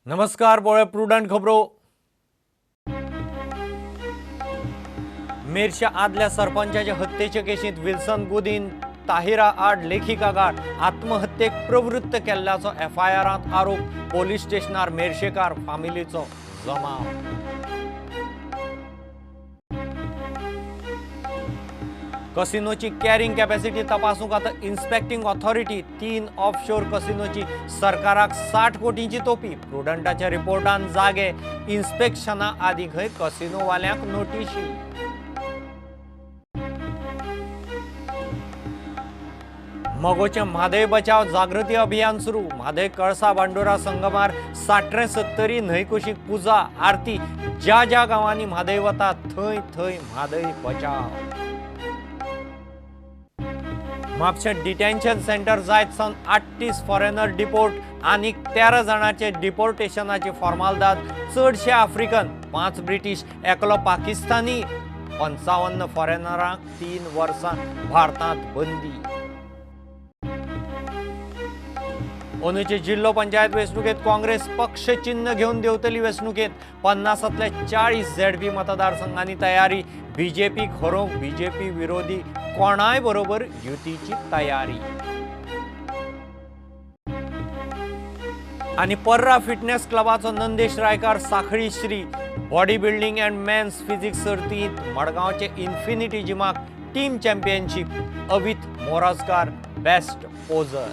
नमस्कार, पळय प्रुडंट खबरो. मेरशा आदल्या सरपंचाच्या हत्येचे केशींत विल्सन गुदीन ताहिरा आड लेखी कागाळ. आत्महत्येक प्रवृत्त केल्ल्याचो एफआयआरांत आरोप. पोलीस स्टेशनार मेरशेकार फामिलीचो जमाव. कसिनोची कॅरिंग कॅपॅसिटी तपासूंक आतां इन्स्पेक्टिंग ऑथॉरिटी. 3 ऑफशोर कसिनोची सरकाराक 60 कोटींची तोपी. प्रुडंटाच्या रिपोर्टान जागे. इन्स्पेक्शना आदीं खंय कसिनोवाल्यांक नोटिशी. मगोचें म्हादय बचाव जागृती अभियान सुरू. म्हादय कळसा भांडुरा संगमार 60 सत्तरी न्हंय कुशीक पुजा आरती. ज्या ज्या गांवांनी म्हादय वता थंय थंय म्हादय बचाव. म्हापशें डिटेन्शन सेंटर जायत सावन 38 फॉरेनर डिपोर्ट. आनीक 13 जाणांचे डिपोर्टेशनाची फॉर्मालदाद. चडशे आफ्रिकन, 5 ब्रिटीश, एकलो पाकिस्तानी. 55 फॉरेनरांक 3 वर्सां भारतांत बंदी. अंदूचे जिल्लो पंचायत वेंचणुकेंत काँग्रेस पक्ष चिन्ह घेवन देंवतली वेंचणुकेंत. 50तल्या 40 झेडपी मतदारसंघांनी तयारी. बीजेपीक हरोवंक बीजेपी विरोधी कोणाय बरोबर युतीची तयारी. आनी पर्रा fitness क्लबाचो Nandesh Raikar Sankhali Shri body building and men's physique सर्तींत मडगांवचे इन्फिनिटी जिमाक team championship. Avit Morajkar best poser.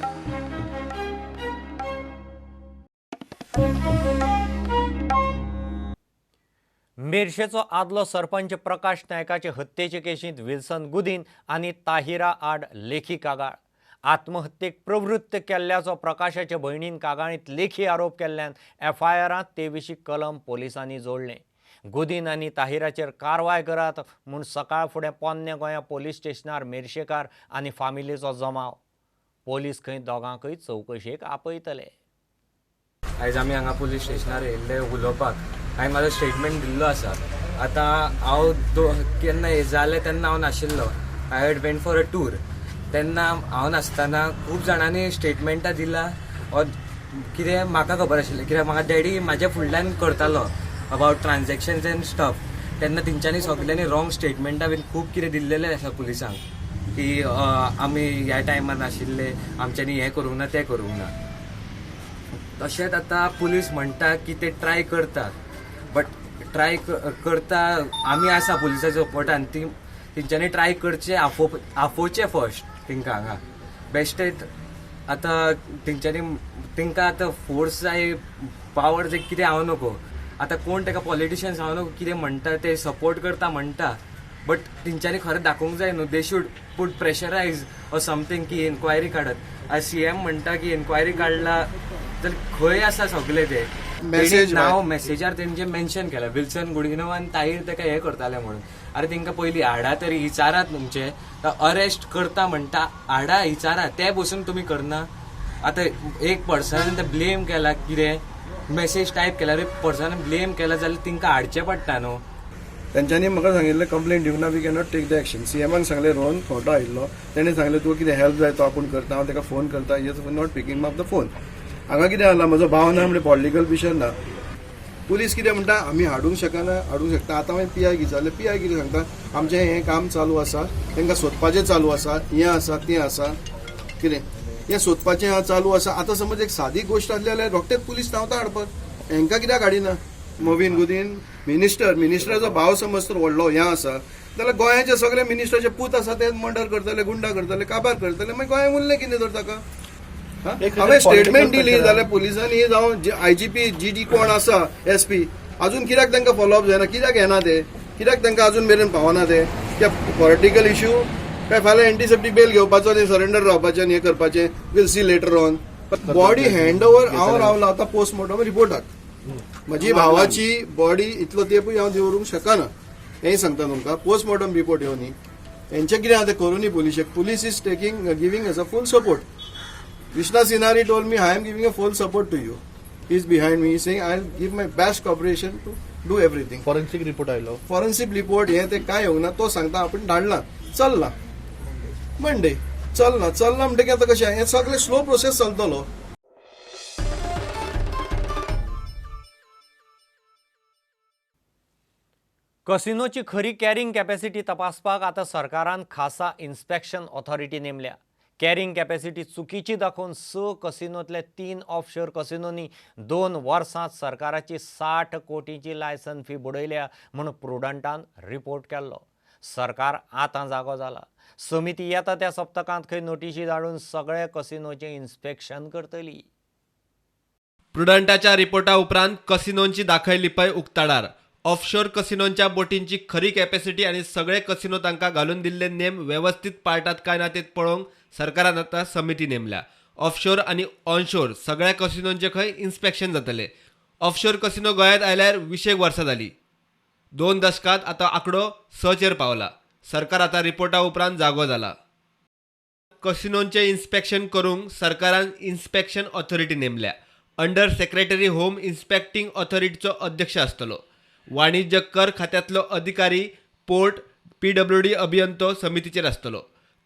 मेरशेचो आदलो सरपंच प्रकाश नायकाचे हत्येचे केशींत विल्सन गुदीन आनी ताहिरा आड लेखी कागाळ. आत्महत्येक प्रवृत्त केल्ल्याचो प्रकाशाचे भयणीन कागाळींत लेखी आरोप केल्ल्यान एफआयआरांत ते विशीं कलम पोलिसांनी जोडलें. गुदीन आनी ताहिराचेर कारवाय करात म्हूण सकाळ फुडें पोन्ने गोंया पोलीस स्टेशनार मेरशेकार आनी फामिलीचो जमाव. पोलीस खंय दोगांकय चवकशेक आपयतले. आयज आमी हांगा पुलीस स्टेशनार येयल्ले उलोवपाक. हांवें म्हाजो स्टेटमेंट दिल्लो आसा. आतां हांव केन्ना हें जालें तेन्ना हांव नाशिल्लो. I had went for a tour. तेन्ना हांव नासतना खूब जाणांनी स्टेटमेंटां दिला ऑर कितें म्हाका खबर आशिल्लें, कित्याक म्हाका डॅडी म्हाज्या फुडल्यान करतालो अबावट ट्रान्जॅक्शन्स एंड स्टफ. तेन्ना तेंच्यांनी सगल्यांनी रॉंग स्टेटमेंटां बीन खूब कितें दिल्लेलें आसा पुलिसांक की आमी ह्या टायमार नाशिल्ले, आमच्यांनी हें करूंक ना, तें करूंक ना. तशेंच आतां पुलीस म्हणटा की ते ट्राय करता, बट ट्राय करता आमी आसा पुलिसाच्या सपोर्टान. ती तेंच्यांनी ट्राय करचें, आफोवचें फर्स्ट तेंकां हांगा बेश्टेच. आतां तेंच्यांनी तेंकां आतां फोर्स जाय, पावर जाय, कितें हांव नको. आतां कोण तेका पॉलिटिशियन्स हांव नको कितें म्हणटा, ते सपोर्ट करता म्हणटा, बट तेंच्यांनी खरें दाखोवंक जाय न्हू. They should put pressurise or something की इन्क्वायरी काडत. आयज सीएम म्हणटा की इन्क्वायरी काडला, तर खंय आसा सगळे ते? Message नांव मेसेजार तेंचे मेन्शन केला, विल्सन गुडिनो आनी ताहीर तेका हें करताले म्हणून. अरे तेंकां पयलीं हाडा तरी, विचारात तुमचे अरेस्ट करता म्हणटा, हाडा विचारा, ते बसून तुमी करना. आतां एक पर्सनान ते ब्लेम केला, कितें मेसेज टायप केला, पर्सनान ब्लेम केला जाल्यार तेंकां हाडचें पडटा न्हू. तेंच्यांनी म्हाका सांगिल्लें कंप्लेन दिवंक ना, we cannot take the action. सीएमान सांगलें, रोहन फोटो आयिल्लो, तेणें सांगलें तुका कितें हेल्प जाय तो आपूण करता, हांव ताका फोन करता. He is not picking up the phone. हांगा कितें जाला, म्हजो भाव ना म्हणजे पॉलिटिकल विशय ना. पुलीस कितें म्हणटा, आमी हाडूंक शकना, हाडूंक शकता. आतां हांवें पी I विचारलें, पी I कितें सांगता, आमचें हें काम चालू आसा, तांकां सोदपाचें चालू आसा, हें आसा तें आसा, कितें हें सोदपाचें चालू आसा. आतां समज एक सादी गोश्ट आसली जाल्यार रोखडेच पुलीस धांवता हाडपाक. हेंकां कित्याक हाडिना? मोविन गुदीन मिनिस्टर, मिनिस्टराचो भाव समज तर व्हडलो हें आसा जाल्यार गोंयाचे सगळे मिनिस्टराचे पूत आसा, ते मर्डर करतले, गुंडा करतले, काबार करतले, मागीर गोंया उरलें कितें तर ताका? हांवें स्टेटमेंट दिली जाल्यार पुलिसांनी जावं आयजीपी जी जी कोण आसा एसपी, अजून कित्याक तांकां फॉलोअप जायना? कित्याक येना ते? कित्याक तांकां अजून मेरेन पावना ते? कित्याक पॉलिटिकल इश्यू काय? फाल्यां एंटीसेप्टीक बेल घेवपाचो आनी सरेंडर रावपाचें आनी हें करपाचें. We'll see later on. Body hand over हांव रावला आतां पोस्टमॉर्टम रिपोर्टाक. म्हजी भावाची बॉडी इतलो तेंपूय हांव दवरूंक शकना, हें सांगता तुमकां. पोस्टमॉर्टम रिपोर्ट येवनी, हेंचें कितें आहा तें करूनी. पुलिशेक police is taking giving us a full support. Vishwanath Sinari told me, I am giving a full support to you. He is behind me saying, I will give my best cooperation to do everything. Forensic report आयलो? Forensic report हे ते काय येवंक ना. तो सांगता आपण धाडला, चल्ला मंडे, चलना चलना म्हणटकीर आतां कशें, हें सगळें स्लो प्रोसेस चलतलो. कसिनोची खरी कॅरिंग कॅपॅसिटी तपासपाक आतां सरकारान खासा इन्स्पेक्शन ऑथॉरिटी नेमल्या. कॅरिंग कॅपॅसिटी चुकीची दाखोवन 6 कसिनोंतले 3 ऑफशोर कसिनोंनी 2 वर्सांत सरकाराची 60 कोटींची लायसन फी बुडयल्या म्हूण प्रुडंटान रिपोर्ट केल्लो. सरकार आतां जागो जाला. समिती येता त्या सप्तकांत खंय नोटिशी धाडून सगळे कसिनोचें इन्स्पेक्शन करतली. प्रुडंटाच्या रिपोर्टा उपरांत कसिनोंची दाखय लिपय उक्ताडार. ऑफशोर कसिनोंच्या बोटींची खरी कॅपॅसिटी आनी सगळे कसिनो तांकां घालून दिल्ले नेम वेवस्थीत पाळटात काय ना ते पळोवंक सरकारान आतां समिती नेमल्या. ऑफशोर आनी ऑनशोर सगळ्या कसिनोंचे खंय इन्स्पेक्शन जातले. ऑफशोर कसिनो गोंयांत आयल्यार 20 वर्सां जाली. 2 दशकांत आतां आंकडो 6चेर पावला. सरकार आतां रिपोर्टा उपरांत जागो जाला. कसिनोंचें इन्स्पेक्शन करूंक सरकारान इन्स्पेक्शन ऑथॉरिटी नेमल्या. अंडर सेक्रेटरी होम इन्स्पेक्टिंग ऑथॉरिटीचो अध्यक्ष आसतलो. वाणिज्य कर खात्यांतलो अधिकारी, पोर्ट, PWD अभियंतो समितीचेर आसतलो.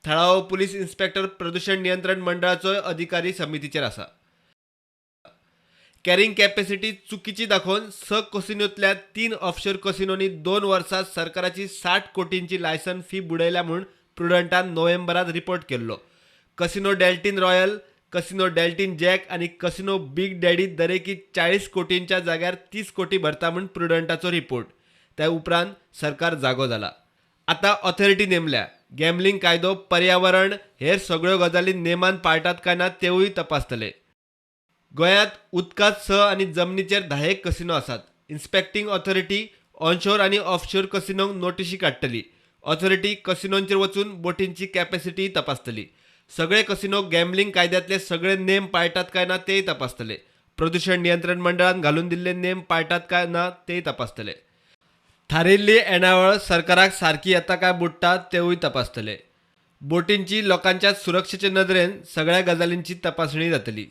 थळावो पुलीस इन्स्पेक्टर, प्रदूषण नियंत्रण मंडळाचोय अधिकारी समितीचेर आसा. कॅरिंग कॅपॅसिटी चुकीची दाखोवन 6 कसिनोंतल्या 3 ऑफशोर कसिनोंनी 2 वर्सां सरकाराची 60 कोटींची लायसन फी बुडयल्या म्हूण प्रुडंटान नोव्हेंबरांत रिपोर्ट केल्लो. Casino Deltin Royal, Casino Deltin Jack आनी कसिनो बिग डॅडी दरेकी 40 कोटींच्या जाग्यार 30 कोटी भरता म्हूण प्रुडंटाचो रिपोर्ट. त्या उपरांत सरकार जागो जाला. आतां ऑथॉरिटी नेमल्या. गॅमलिंग कायदो, पर्यावरण हेर सगळ्यो गजाली नेमान पाळटात काय ना तेवूय तपासतले. गोंयांत उदकांत 6 आनी जमनीचेर 10 कसिनो आसात. इन्स्पेक्टिंग ऑथॉरिटी ऑनशोर आनी ऑफशोर कसिनोंक नोटिशी काडटली. ऑथॉरिटी कसिनोंचेर वचून बोटींची कॅपॅसिटी तपासतली. सगळे कसिनो गॅमलिंग कायद्यांतले सगळे नेम पाळटात काय ना तेय तपासतले. प्रदूषण नियंत्रण मंडळान घालून दिल्ले नेम पाळटात काय ना तेय तपासतले. थारिल्ली येणावळ सरकाराक सारकी येता काय बुडटा तेवूय तपासतले. बोटींची लोकांच्या सुरक्षेचे नदरेन सगळ्या गजालींची तपासणी जातली.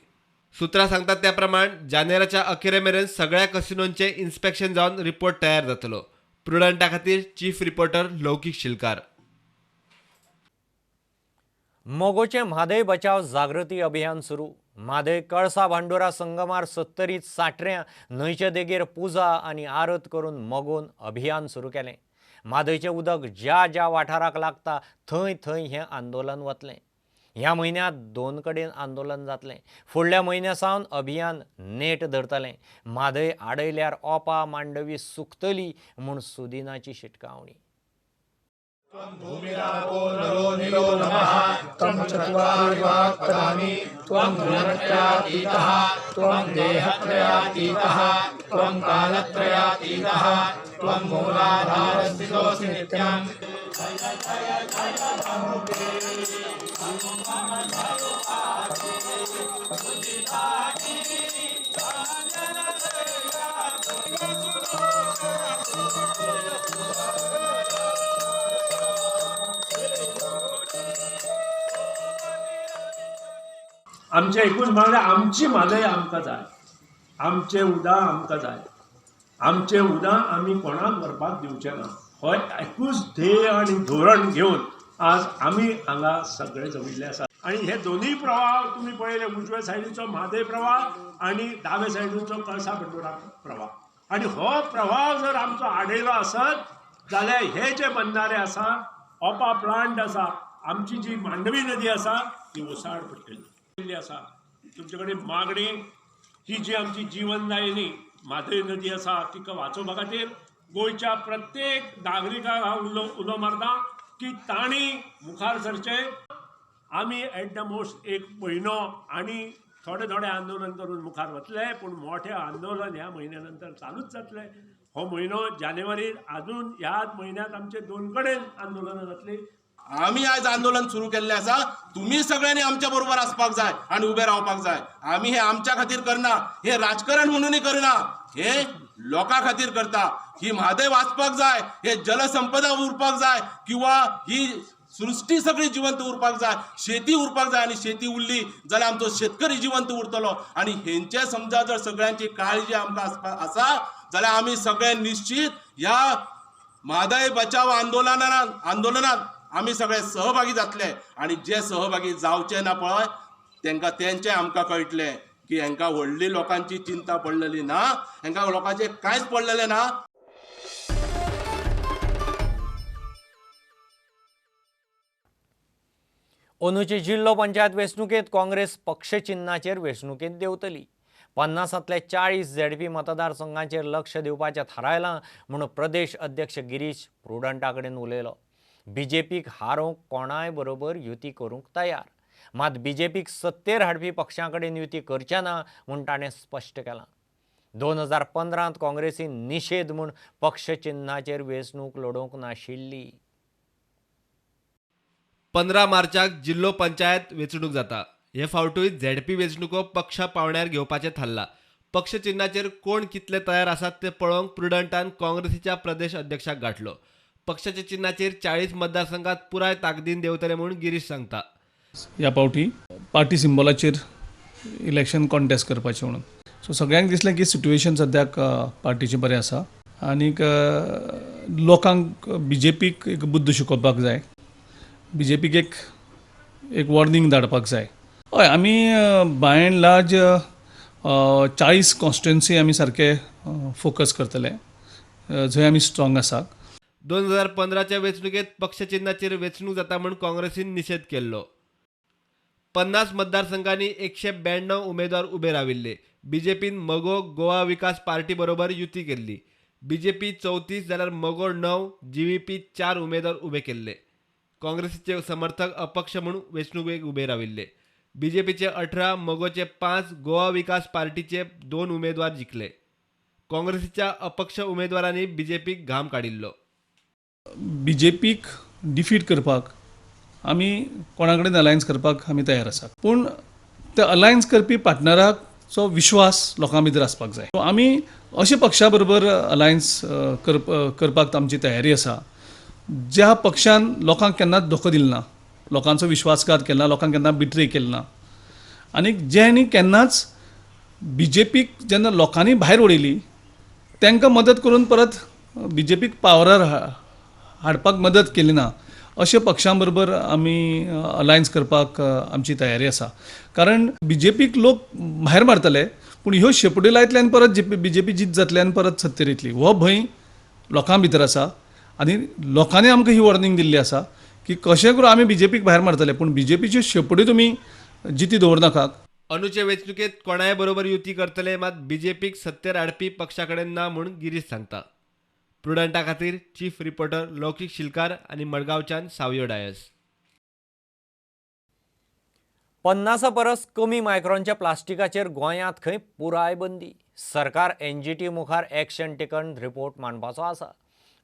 सूत्रां सांगतात त्या प्रमाण जानेराच्या अखेरे मेरेन सगळ्या कसिनोंचें इन्स्पेक्शन जावन रिपोर्ट तयार जातलो. प्रुडंटा खातीर चीफ रिपोर्टर लौकीक शिलकार. मगोचें म्हादय बचाव जागृती अभियान सुरू. म्हादय कळसा भांडुरा संगमार 70 साटऱ्यां न्हंयचे देगेर पुजा आनी आरत करून मगोन अभियान सुरू केलें. म्हादयचें उदक ज्या ज्या वाठाराक लागता थंय थंय हें आंदोलन वतलें. ह्या म्हयन्यांत 2 कडेन आंदोलन जातलें. फुडल्या म्हयन्या सावन अभियान नेट धरतलें. म्हादय आडयल्यार ओपा मांडवी सुकतली म्हूण सुदिनाची शिटकावणी. आमचे एकूच मागणें, आमची म्हादय आमकां जाय, आमचें उदक आमकां जाय, आमचें उदक आमी कोणाक व्हरपाक दिवचें ना. हो एकूच ध्येय आनी धोरण घेवन आज आमी हांगा सगळे जमिल्ले आसात. आनी हे दोनूय प्रवाह तुमी पळयले, उजव्या सायडीचो म्हादय प्रवाह आनी दाव्या सायडीचो कळसा भांडुरा प्रवाह. आनी हो प्रवाह जर आमचो आडयलो आसत जाल्यार हे जे बंधारे आसा, ओपा प्लांट आसा, आमची जी मांडवी नदी आसा ती ओसाड पडटली आसा. तुमचे कडेन मागणी ही जी आमची जीवनदायिनी म्हादय नदी आसा तिका वाचोवपा खातीर गोंयच्या प्रत्येक नागरिकाक हांव उलो मारता की तांणी मुखार सरचें. आमी एट the most 1 म्हयनो आनी थोडे थोडे आंदोलन करून मुखार वतले, पूण मोठें आंदोलन ह्या म्हयन्या नंतर चालूच जातलें. हो म्हयनो जानेवारी अजून ह्याच म्हयन्यांत आमचे 2 कडेन आंदोलनां जातलीं. आमी आयज आंदोलन सुरू केल्लें आसा, तुमी सगळ्यांनी आमच्या बरोबर आसपाक जाय आनी उबे रावपाक जाय. आमी हे आमच्या खातीर करना, हे राजकारण म्हणूनय करना, हे लोकां खातीर करता. ही म्हादय वाचपाक जाय, हे जलसंपदा उरपाक जाय, किंवा ही सृष्टी सगळी जिवंत उरपाक जाय, शेती उरपाक जाय. आनी शेती उरली जाल्यार आमचो शेतकरी जिवंत उरतलो. आनी हेंचे समजा जर सगळ्यांची काळजी आमकां आसा जाल्यार आमी सगळे निश्चित ह्या म्हादय बचाव आंदोलनात आमी सगळे सहभागी जातले. आनी जे सहभागी जावचे ना पळय तेंकां तेंचें आमकां कळटलें की हेंकां व्हडली लोकांची चिंता पडलेली ना, हेंकां लोकांचें कांयच पडलेलें ना. अंदूचे जिल्लो पंचायत वेंचणुकेंत काँग्रेस पक्षचिन्हाचेर वेंचणुकेंत देंवतली. 50तल्या 40 झेडपी मतदारसंघांचेर लक्ष दिवपाचें थारायलां म्हूण प्रदेश अध्यक्ष गिरीश प्रुडंटा कडेन उलयलो. बीजेपीक हारोवंक कोणाय बरोबर युती करूंक तयार, मात बीजेपीक सत्तेर हाडपी पक्षां कडेन युती करचे ना म्हूण ताणें स्पश्ट केलां. 2015 काँग्रेसीन निशेध म्हूण पक्षचिन्हाचेर वेंचणूक लडोवंक नाशिल्ली. 15 मार्चाक जिल्लो पंचायत वेंचणूक जाता. हे फावटूय झेडपी वेंचणुको पक्षा पावण्यार घेवपाचें थारलां. पक्षचिन्हाचेर कोण कितले तयार आसात ते पळोवंक प्रुडंटान काँग्रेसीच्या प्रदेश अध्यक्षाक गाठलो. पक्षाच्या चिन्हाचेर 40 मतदारसंघात पुराय ताकदीन देंवतले म्हूण गिरीश सांगता. ह्या फावटी पार्टी सिम्बॉलाचेर इलेक्शन कॉन्टेस्ट करपाचें म्हणून सो सगळ्यांक दिसलें की सिट्युएशन सद्याक पार्टीचें बरें आसा आनीक लोकांक बीजेपीक एक बुद्द शिकोवपाक जाय, बीजेपीक एक एक वॉर्निंग धाडपाक जाय. हय, आमी बाय एंड लार्ज 40 कॉन्स्टिट्युएन्सी आमी सारके फोकस करतले जंय आमी स्ट्रॉंग आसा. 2015च्या वेंचणुकेंत पक्षचिन्हाचेर वेंचणूक जाता म्हूण काँग्रेसीन निशेध केल्लो. 50 मतदारसंघांनी 192 उमेदवार उबे राविल्ले. बीजेपीन मगो गोवा विकास पार्टी बरोबर युती केल्ली. बीजेपी 34 जाल्यार मगो 9, जीव्हीपी 4 उमेदवार उबे केल्ले. काँग्रेसीचे समर्थक अपक्ष म्हूण वेंचणुकेक उबे राविल्ले. बीजेपीचे 18, मगोचे 5, गोवा विकास पार्टीचे 2 उमेदवार जिखले. काँग्रेसीच्या अपक्ष उमेदवारांनी बीजेपीक घाम काडिल्लो. बीजेपीक डिफीट करपाक आमी कोणा कडेन अलायन्स करपाक आमी तयार आसात, पूण ते अलायन्स करपी पार्टनराचो विश्वास लोकां भितर आसपाक जाय. आमी अशे पक्षा बरोबर अलायन्स करपाक आमची तयारी आसा ज्या पक्षान लोकांक केन्नाच धोको दिलो ना, लोकांचो विश्वासघात केलो ना, लोकांक केन्ना बिट्रे केलो ना आनी ज्यांनी केन्नाच बीजेपीक जेन्ना लोकांनी भायर उडयली तांकां मदत करून परत बीजेपीक पावरार हाडपाक मदत केली ना अशे पक्षां बरोबर आमी अलायन्स करपाक आमची तयारी आसा. कारण बीजेपीक लोक भायर मारतले पूण ह्यो शेपड्यो लायतले आनी परत बीजेपी जीत जातले आनी परत सत्तेर येतली हो भंय लोकां भितर आसा आनी लोकांनी आमकां ही वॉर्निंग दिल्ली आसा की कशें करून आमी बीजेपीक भायर मारतले पूण बीजेपीच्यो शेपड्यो तुमी जिती दवरनाकात. अंदूचे वेंचणुकेंत कोणाय बरोबर युती करतले मात बीजेपीक सत्तेर हाडपी पक्षा कडेन ना म्हूण गिरीश सांगता. प्रुडंटा खातीर चीफ रिपोर्टर लौकीक शिलकार आनी मडगांवच्यान सावयो डायस. 50 परस कमी मायक्रॉनच्या प्लास्टिकाचेर गोंयांत खंय पुराय बंदी. सरकार एनजीटी मुखार एक्शन टेकन रिपोर्ट मांडपाचो आसा.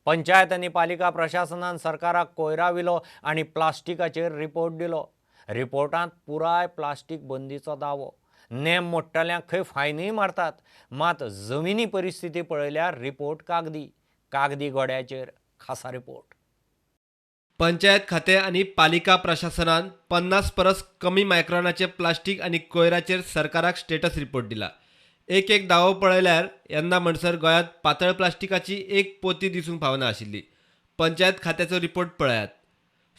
पंचायत आनी पालिका प्रशासनान सरकाराक कोयरा विलो आनी प्लास्टिकाचेर रिपोर्ट दिलो. रिपोर्टांत पुराय प्लास्टीक बंदीचो दावो. नेम मोडटल्यांक खंय फायनूय मारतात, मात जमिनी परिस्थिती पळयल्यार रिपोर्ट कागदी. कागदी गोड्याचेर खासा रिपोर्ट. पंचायत खातें आनी पालिका प्रशासनान 50 परस कमी मायक्रॉनाचे प्लास्टीक आनी कोयराचेर सरकाराक स्टेटस रिपोर्ट दिला. एक एक दावो पळयल्यार येन्ना म्हणसर गोंयांत पातळ प्लास्टिकाची एक पोती दिसूंक पावना आशिल्ली. पंचायत खात्याचो रिपोर्ट पळयात.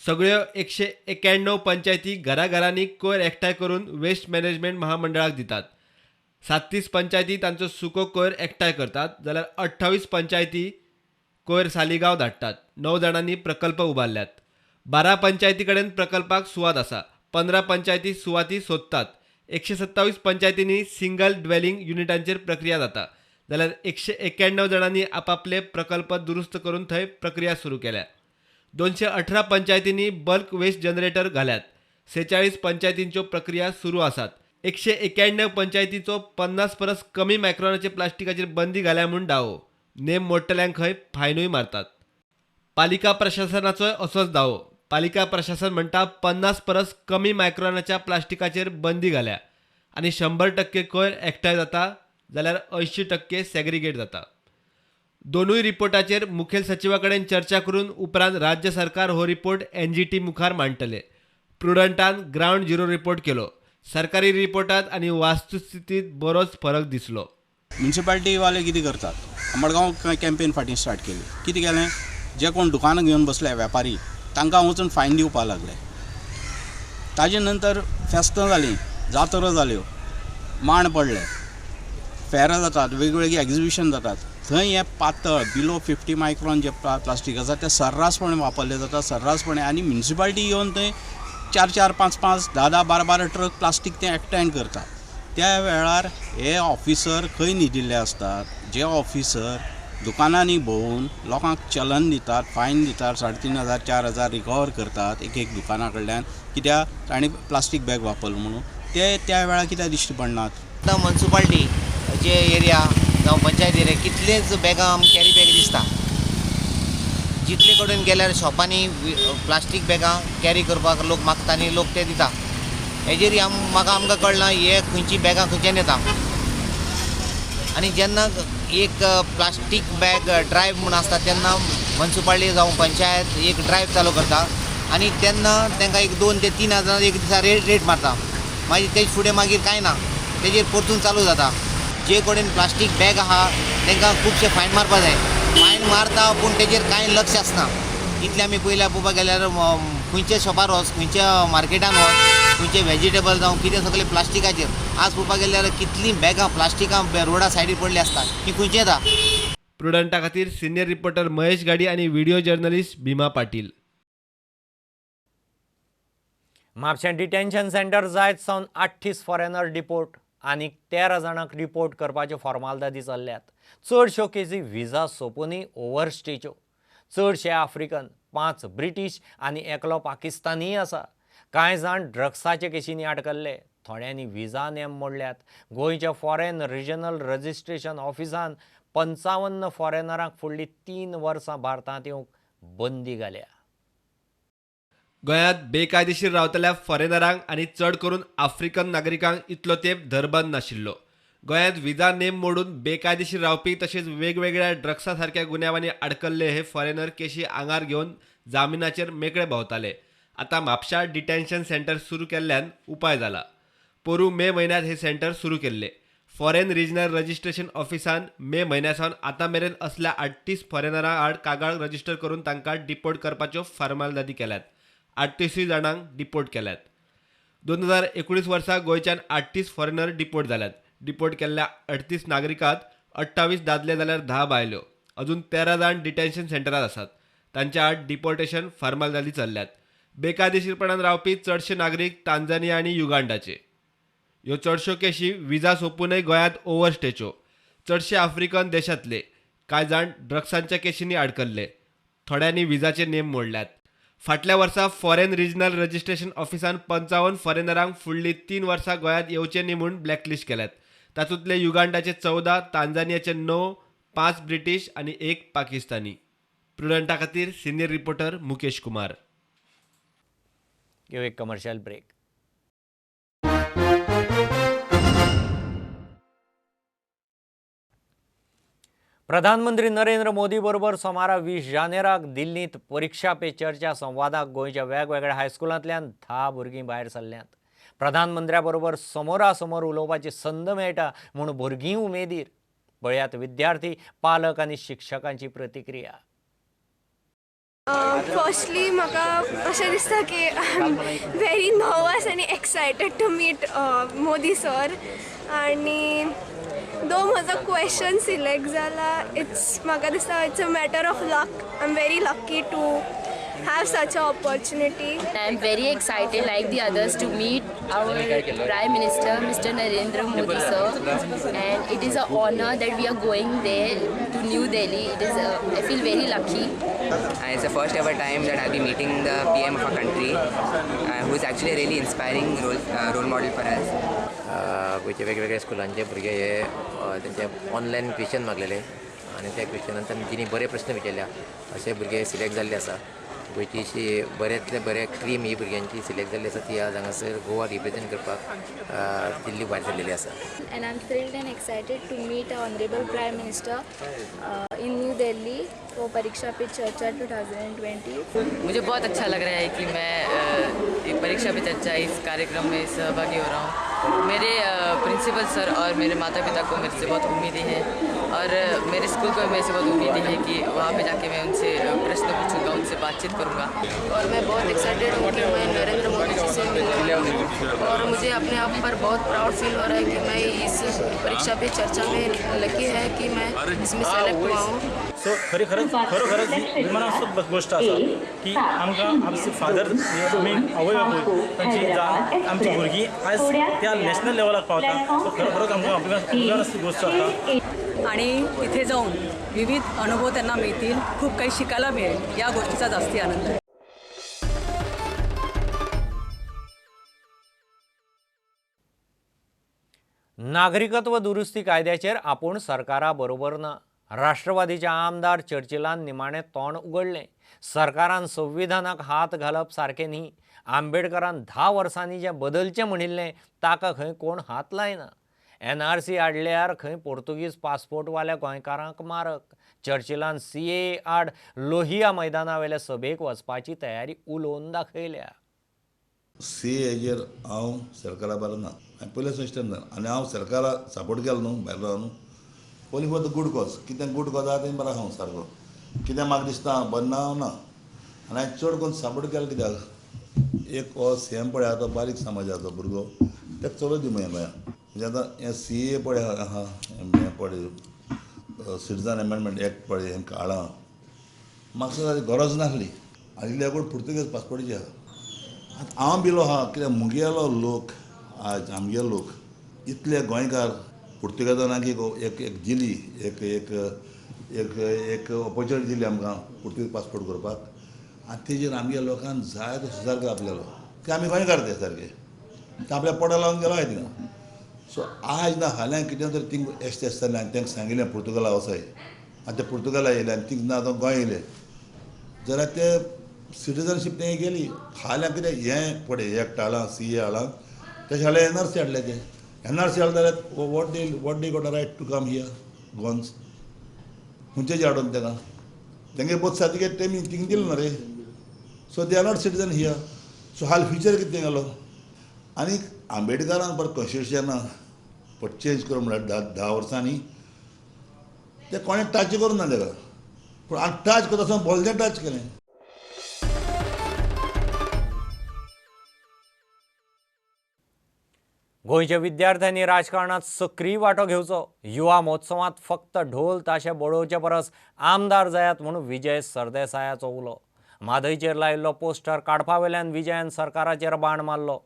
सगळ्यो 191 पंचायती घराघरांनी कोयर एकठांय करून वेस्ट मॅनेजमेंट महामंडळाक दितात. 37 पंचायती तांचो सुको कोयर एकठांय करतात जाल्यार 28 पंचायती कोयर सालिगांव धाडटात. 9 जाणांनी प्रकल्प उबारल्यात. 12 पंचायती कडेन प्रकल्पाक सुवात आसा. 15 पंचायती सुवाती सोदतात. 127 पंचायतींनी सिंगल ड्वेलिंग युनिटांचेर प्रक्रिया जाता जाल्यार 191 जाणांनी आपापले प्रकल्प दुरुस्त करून थंय प्रक्रिया सुरू केल्या. 218 पंचायतींनी बल्क वेस्ट जनरेटर घाल्यात. 46 पंचायतींच्यो प्रक्रिया सुरू आसात. 191 पंचायतींचो 50 परस कमी मायक्रॉनाचे प्लास्टिकाचेर बंदी घाल्या म्हूण दावो. नेम मोडटल्यांक खंय फायनूय मारतात. पालिका प्रशासनाचोय असोच दावो. पालिका प्रशासन म्हणटा 50 परस कमी मायक्रॉनाच्या प्लास्टिकाचेर बंदी घाल्या आनी 100% कोयर एकठांय जाता जाल्यार 80% सेग्रिगेट जाता. दोनूय रिपोर्टाचेर मुखेल सचिवा कडेन चर्चा करून उपरांत राज्य सरकार हो रिपोर्ट एनजीटी मुखार मांडटले. प्रुडंटान ग्रावंड झिरो रिपोर्ट केलो. सरकारी रिपोर्टात आनी वास्तुस्थितीत बरोच फरक दिसलो. म्युनिसिपालिटीवाले कितें करतात, मडगांव कॅम्पेन फाटीं स्टार्ट केली. कितें केलें, जे कोण दुकानां घेवन बसले वेपारी तांकां वचून फायन दिवपाक लागले. ताजे नंतर फेस्तां जालीं, जात्रो जाल्यो, मांड पडले, फेरां जातात, वेगवेगळी एग्जिबिशन जातात. थंय हें पातळ बिलो 50 मायक्रॉन जे प्लास्टीक आसा तें सर्रासपणे वापरलें जाता, सर्रासपणे. आनी म्युनिसिपालिटी येवन थंय 4 4 5 5 10 10 12 12 ट्रक प्लास्टीक ते एकठांय करतात. त्या वेळार हे ऑफिसर खंय न्हिदिल्ले आसतात? जे ऑफिसर दुकानांनी भोंवून लोकांक चलन दितात, फायन दितात, 3,500 4,000 रिकवर करतात एक एक दुकाना कडल्यान, कित्याक तांणी प्लास्टीक बॅग वापरलो म्हणून, ते त्या वेळार कित्याक दिश्टी पडनात? आतां म्युनिसिपालिटी जे एरिया जावं पंचायत एरिया कितलेच बॅगां आमकां कॅरी बॅग दिसता. जितले कडेन गेल्यार शॉपांनी प्लास्टीक बॅगां कॅरी करपाक लोक मागता आनी लोक ते दिता. हेजेर म्हाका आमकां कळना हे खंयची बॅगां खंयच्यान येता. आनी जेन्ना एक प्लास्टीक बॅग ड्रायव्ह म्हूण आसता तेन्ना म्युनिसिपालिटी जावं पंचायत एक ड्रायव्ह चालू करता आनी तेन्ना तांकां एक 2 ते 3 हजार एक दिसा रेट मारता. मागीर तेज फुडें मागीर कांय ना, तेजेर परतून चालू जाता. जे कडेन प्लास्टीक बॅग आहा तांकां खुबशे फायन मारपा जाय. फायन मारता पूण तेजेर कांय लक्ष आसना. इतलें आमी पयल्या पळोवपाक गेल्यार खंयच्या शॉपार वच, खंयच्या मार्केटान वच, खंयचे वेजिटेबल जावं कितें सगळें प्लास्टिकाचेर. आज पळोवपाक गेल्यार कितलीं बॅगां प्लास्टिकां रोडा सायडीर पडलीं आसता, ती खंयची येता? प्रुडंटा खातीर सिनियर रिपोर्टर महेश गाडी आनी video journalist Bhima Patil. Mapusa detention centre जायत सावन 38 फॉरेनर डिपोर्ट आनी 13 जाणांक डिपोर्ट करपाच्यो फॉर्मालदादी चल्ल्यात. चडश्यो केसी विजा सोंपूनय ओवरस्टेच्यो. चडशे आफ्रिकन, 5 ब्रिटीश आनी एकलो पाकिस्तानीय आसा. कांय जाण ड्रग्साचे केशींनी आडकल्ले, थोड्यांनी विजा नेम मोडल्यात. गोंयच्या फॉरेन रिजनल रजिस्ट्रेशन ऑफिसान 55 फॉरेनरांक फुडलीं 3 वर्सां भारतांत येवंक बंदी घाल्या. गोंयांत बेकायदेशीर रावतल्या फॉरेनरांक आनी चड करून आफ्रिकन नागरिकांक इतलो तेंप धरबंद नाशिल्लो. गोंयांत विजा नेम मोडून बेकायदेशीर रावपी तशेंच वेगवेगळ्या ड्रग्सा सारक्या गुन्यांवांनी आडकल्ले हे फॉरेनर केशी आंगार घेवन जामिनाचेर मेकळे भोंवताले. आतां म्हापशा डिटेन्शन सेंटर सुरू केल्ल्यान उपाय जाला. पोरूं मे म्हयन्यांत हे सेंटर सुरू केल्ले. फॉरेन रिजनल रजिस्ट्रेशन ऑफिसान मे म्हयन्या सावन आतां मेरेन असल्या 38 फॉरेनरां आड कागाळ रजिस्टर करून तांकां डिपोर्ट करपाच्यो फॉर्मालदादी केल्यात. 38 जाणांक डिपोर्ट केल्यात. 2019 वर्सा गोंयच्यान 38 फॉरेनर डिपोर्ट जाल्यात. डिपोर्ट केल्ल्या 38 नागरिकांत 28 दादले जाल्यार 10 बायल्यो. अजून 13 जाण डिटेन्शन सेंटरात आसात. तांच्या आड डिपोर्टेशन फॉर्मालदादी चल्ल्यात. बेकायदेशीरपणान रावपी चडशे नागरीक तांजानिया आनी युगांडाचे. ह्यो चडश्यो केशी विजा सोंपूनय गोंयांत ओवरस्टेच्यो. चडशे आफ्रिकन देशांतले. कांय जाण ड्रग्सांच्या केशींनी आडकल्ले, थोड्यांनी विजाचे नेम मोडल्यात. फाटल्या वर्सा फॉरेन रिजनल रजिस्ट्रेशन ऑफिसान 55 फॉरेनरांक फुडलीं 3 वर्सां गोंयांत येवचे न्ही म्हूण ब्लॅकलिस्ट केल्यात. तातूंतले युगांडाचे 14, तांजानियाचे 9, 5 ब्रिटीश आनी 1 पाकिस्तानी. प्रुडंटा खातीर सिनियर रिपोर्टर मुकेश कुमार. घेऊ एक कमर्शियल ब्रेक. प्रधानमंत्री नरेंद्र मोदी बरोबर सोमारा 20 जानेराक दिल्लींत परिक्षा पे चर्चा संवादाक गोंयच्या वेगवेगळ्या हायस्कुलांतल्यान 10 भुरगीं भायर सरल्यांत. प्रधानमंत्र्या बरोबर समोरासमोर उलोवपाची संद मेळटा म्हूण भुरगीं उमेदीर. पळयात विद्यार्थी, पालक आनी शिक्षकांची प्रतिक्रिया. फर्स्टली म्हाका अशें दिसता की I am very nervous आनी excited to meet Modi sir. आनी दो म्हजो क्वेश्चन सिलेक्ट जाला, it's म्हाका दिसता it's a matter of luck. I am very lucky to have such a opportunity. I am very excited like the others to meet our Prime Minister Mr. Narendra Modi sir, and it is an honor that we are going there to New Delhi. It is I feel very lucky. And it's the first ever time that I'll be meeting the PM of our country, who is actually a really inspiring role model for us. गोंयच्या वेगवेगळ्या स्कुलांचे भुरगे हे तेंचे online question मागलेले आनी त्या क्वेश्चनान तेंच्यांनी बरे प्रश्न विचारल्या, अशे भुरगे सिलेक्ट जाल्ले आसा. गोंयची अशी बऱ्यांतले बरे क्रीम ही भुरग्यांची सिलेक्ट जाल्ली आसा, ती आज हांगासर गोवा रिप्रेजेंट करपाक दिल्ली भायर सरलेली आसा. And I am thrilled and excited to meet our Honorable Prime Minister in New Delhi for Pariksha Pe Charcha 2020. मुझे बहुत अच्छा लग रहा है कि मैं परीक्षा पे चर्चा इस कार्यक्रम में सहभागी हो रहा हूँ। मेरे प्रिंसिपल सर और मेरे माता पिता को मेरे से बहुत उम्मीदें हैं और मेरे स्कूल को मेरे से बहुत उम्मीदें हैं कि वहाँ पे जाके मैं उनसे प्रश्न पूछूंगा, उनसे बातचीत करूँगा। और मैं बहुत एक्साइटेड हूँ कि मैं नरेंद्र मोदी जी से मिलने वाली हूँ और मुझे अपने आप पर बहुत प्राउड फील हो रहा है कि मैं इस परीक्षा पे चर्चा में लकी है कि मैं इसमें सेलेक्ट हुआ हूँ। सो खरी खरंच खरोखरच ही अभिमानास्पद गोष्ट आसा की आमकां आमचे फादर मेन आवय बापूय तांची जाण आमची भुरगीं आयज त्या नॅशनल लेवलाक पावता. सो खरोखरच आमकां अभिमानास्पद गोष्ट आसा. आणि तिथे जाऊन विविध अनुभव त्यांना मिळतील, खूप काही शिकायला मिळेल, या गोष्टीचा जास्ती आनंद आहे. नागरिकत्व दुरुस्ती कायद्याचेर आपूण सरकारा बरोबर ना. राष्ट्रवादीच्या आमदार चर्चिलान निमाणें तोंड उगडलें. सरकारान संविधानाक हात घालप सारकें न्ही. आंबेडकरान 10 वर्सांनी जें बदलचें म्हणिल्लें ताका खंय कोण हात लायना. एनआरसी हाडल्यार खंय पोर्तुगीज पासपोर्टवाल्या गोंयकारांक मारक. चर्चिलान सीए आड लोहिया मैदानावेल्या सभेक वचपाची तयारी उलोवन दाखयल्या. सीएचेर हांव सरकारा बरो ना, हांवें पयलें सिस्टम जालें आनी हांव सरकारा सपोर्ट केलो न्हू भायर रावन न्हू. Only for the good cause, कितें गूड कॉज आहा तें बरें आहा सारको, कितें म्हाका दिसता बरें ना हांव ना. आनी हांवें चड करून सपोर्ट केलो कित्याक, एक हो सी एम पळय आहा तो बारीक समाजाचो भुरगो, ताका चलोवं दी मुगे गोंयांत. म्हणजे आतां हें सी ए पळय आहा, हें पळय सिटीजन एमेंडमेंट एक्ट पळय हें काळां म्हाका ताची गरज नासली. आनी इल्ले कोण पुर्तुगेज पासपोर्टाची आहा. आतां हांव भिलो आहा कित्याक मुगेलो लोक आज आमगे लोक इतले गोंयकार पुर्तुगेजान एक एक दिली, एक एक एक एक ऑपोर्चुनिटी दिली आमकां पुर्तुगेज पासपोर्ट करपाक. आनी तेजेर आमगे लोकांक जाय तो सुदार केला आपल्यालो की आमी गोंयकार ते सारके ते आपल्या पोटा लावन गेलो आहाय थिंगा. सो आज ना फाल्यां कितें तरी थिंग एश्ट आसतलें आनी तांकां सांगिल्लें पुर्तुगाला वचय आनी ते पुर्तुगाला येयले आनी थिंग ना आतां गोंय येयले जाल्यार ते सिटीजनशीप तें गेली. फाल्यां कितें हें पळय एक्ट हाडलां, सी ए हाडलां, तशें हाडलें एन आर सी हाडलें. तें एन आर सी हाडलें जाल्यार what they got a right to come here Goans खंयचे हाडून ताका तेंगे बर्थ सर्टिफिकेट तेमी थिंग दिलें ना रे. So they are not citizen here. So हाल फ्युचर कितें तेंगेलो. आनी आंबेडकरान परत कॉन्स्टिट्युशनां परत चेंज करूं म्हणल्यार 10 वर्सांनी तें कोणें टच करूं ना ताका, पूण आनी टच करता आसतना बोल्लें टच केलें. गोंयच्या विद्यार्थ्यांनी राजकारणात सक्रीय वांटो घेवचो. युवा महोत्सवांत फक्त ढोल ताशे बडोवचे परस आमदार जायात म्हूण विजय सरदेसायाचो उलो. म्हादयचेर लायिल्लो पोस्टर काडपा वेल्यान विजयान सरकाराचेर बाण मारलो.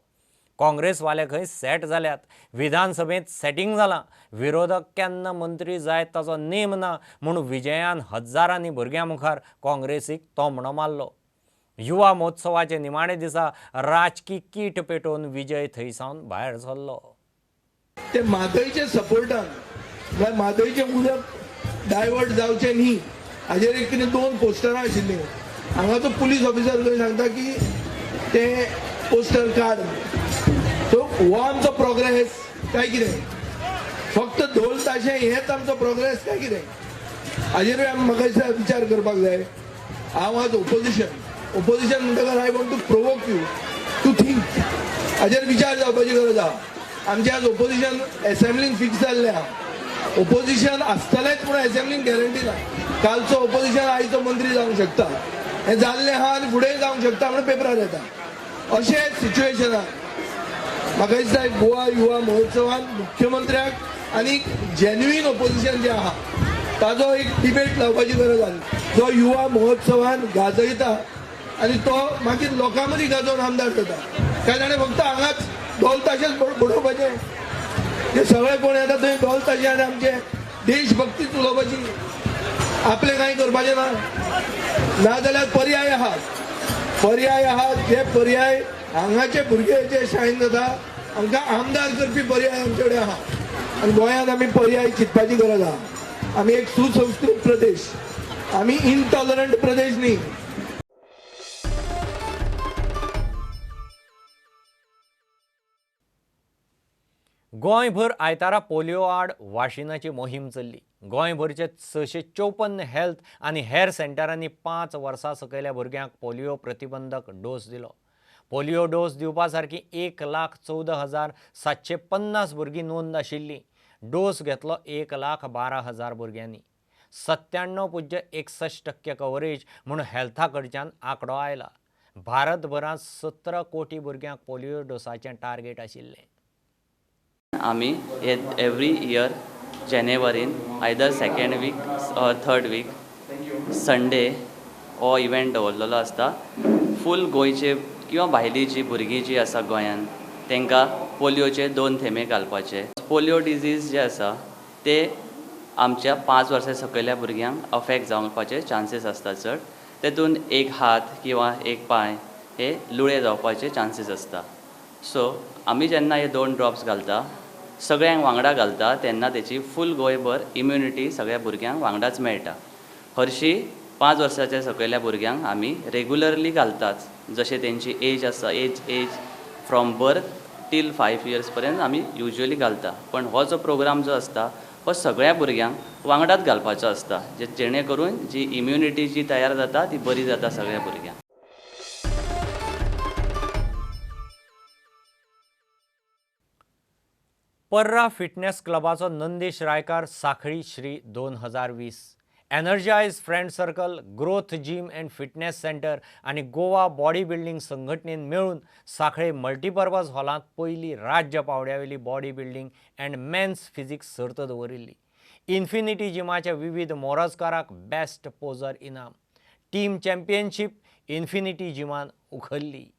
काँग्रेसवाले खंय सेट जाल्यात, विधानसभेंत सेटींग जालां, विरोधक केन्ना मंत्री जायत ताचो नेम ना म्हूण विजयान हजारांनी भुरग्यां मुखार काँग्रेसीक तोमणो मारलो. युवा महोत्सवाचे निमाणे दिसा राजकी कीट पेटोवन विजय थंय सावन भायर सरलो. ते म्हादयचे सपोर्टान म्हळ्यार म्हादयचें उदक डायवर्ट जावचें न्ही हाजेर एक कितें 2 पोस्टरां आशिल्लीं. हांगाचो पुलीस ऑफिसर थंय सांगता की ते पोस्टर काड. सो हो आमचो प्रोग्रेस काय कितें, फक्त ढोल ताशे हेच आमचो प्रोग्रेस काय कितें, हाजेरूय आमी म्हाका दिसता विचार करपाक जाय. हांव आज ओपोजिशन म्हणटकच I want to provoke you to think, हाजेर विचार जावपाची गरज आहा. आमचें आज ओपोजिशन एसेंब्लीन फिक्स जाल्लें आहा. ओपोजिशन आसतलेंच पूण एसेंब्लीन गॅरंटी ना. कालचो ओपोजिशन आयचो मंत्री जावंक शकता, हें जाल्लें आहा आनी फुडेंय जावंक शकता म्हणून पेपरार येता. अशें सिच्युएशनान म्हाका दिसता गोवा युवा महोत्सवान मुख्यमंत्र्याक आनी जेन्युइन ओपोजिशन जें आहा ताजो एक डिबेट लावपाची गरज आसा. जो युवा महोत्सवान गाजयता आनी तो मागीर लोकां मदीं गाजोवन आमदार जाता. काय जाणें फक्त हांगाच ढोल ताशेच बडोवपाचें, हे सगळे कोण येता थंय ढोल ताशे आनी आमचे देशभक्तीच उलोवपाची, आपलें कांय करपाचें ना. नाजाल्यार पर्याय आहात, पर्याय आहात. जे पर्याय हांगाचे भुरगे जे शायन जाता हांकां आमदार करपी पर्याय आमचे कडेन आहा. आनी गोंयांत आमी पर्याय चिंतपाची गरज आहा. आमी एक सुसंस्कृत प्रदेश, आमी इनटॉलरंट प्रदेश न्ही. गोंयभर आयतारा पोलियो आड वाशिनाची मोहीम चल्ली. गोंयभरचे 654 हेल्थ आनी हेर सेंटरांनी 5 वर्सां सकयल्या भुरग्यांक पोलियो प्रतिबंधक डोस दिलो. पोलियो डोस दिवपा सारकी 1,14,750 भुरगीं नोंद आशिल्लीं. डोस घेतलो 1,12,000 भुरग्यांनी. 97.61% कवरेज म्हूण हेल्था कडच्यान आंकडो आयला. भारतभरांत 17 कोटी भुरग्यांक पोलियो डोसाचें टार्गेट आशिल्लें. आमी हे एवरी इयर जानेवारीन either second week or third week Sunday हो इव्हेंट दवरलेलो आसता. फूल गोंयचे किंवा भायली जी भुरगीं जी आसा गोंयान तांकां पोलियोचे 2 थेंबे घालपाचे. पोलियो डिजीज जे आसा ते आमच्या 5 वर्सां सकयल्या भुरग्यांक अफेक्ट जावपाचे चान्सीस आसता चड. तेतून एक हात किंवा एक पांय हे लुळे जावपाचे चान्सीस आसता. सो आमी जेन्ना हे 2 ड्रॉप्स घालता सगळ्यांक वांगडा घालता तेन्ना तेची फूल गोंयभर इम्युनिटी सगळ्या भुरग्यांक वांगडाच मेळटा. हरशीं 5 वर्साच्या सकयल्या भुरग्यांक आमी रेगुलरली घालतात, जशें तेंची एज आसा, age from birth till 5 years पर्यंत आमी युज्वली घालता. पण हो जो प्रोग्राम जो आसता हो सगळ्या भुरग्यांक वांगडाच घालपाचो आसता, जेणे करून जी इम्युनिटी जी तयार जाता ती बरी जाता सगळ्या भुरग्यांक. पर्रा फिटनेस क्लबाचो नंदीश रायकार साखळी Shri 2020 energise friend circle growth gym and fitness centre आनी गोवा बॉडी बिल्डींग संघटनेन मेळून साखळे मल्टीपर्पज हॉलांत पयली राज्य पावंड्यावेली body building and men's physique सर्त दवरिल्ली. इन्फिनिटी जिमाच्या विविध मोरजकाराक बेस्ट पोजर इनाम. टीम चॅम्पियनशीप इन्फिनिटी जिमान उखल्ली.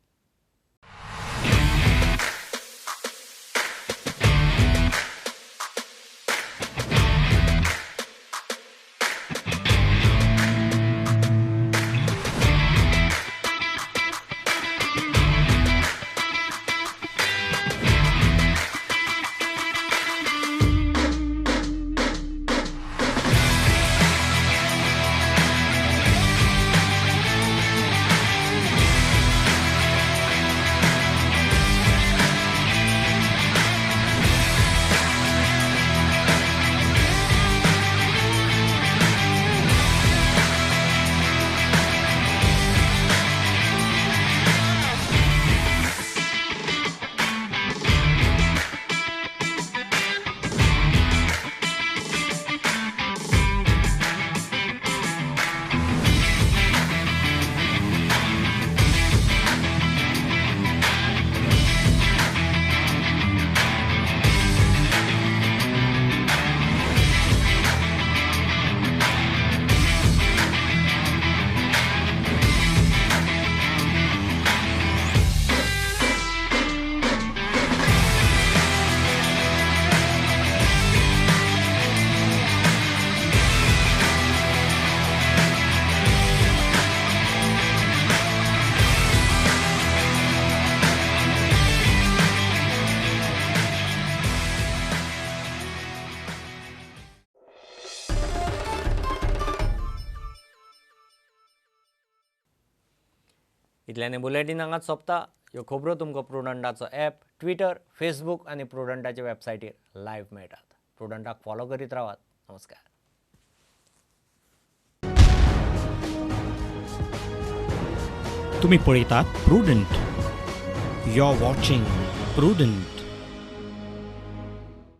इतल्याने बुलेटीन हांगाच सोंपता. ह्यो खबरो तुमकां प्रुडंटाचो ॲप, ट्विटर, फेसबूक आनी प्रुडंटाच्या वेबसायटीर लायव्ह मेळटात. प्रुडंटाक फॉलो करीत रावात. नमस्कार. तुम्ही पळयतात Prudent. You are watching Prudent.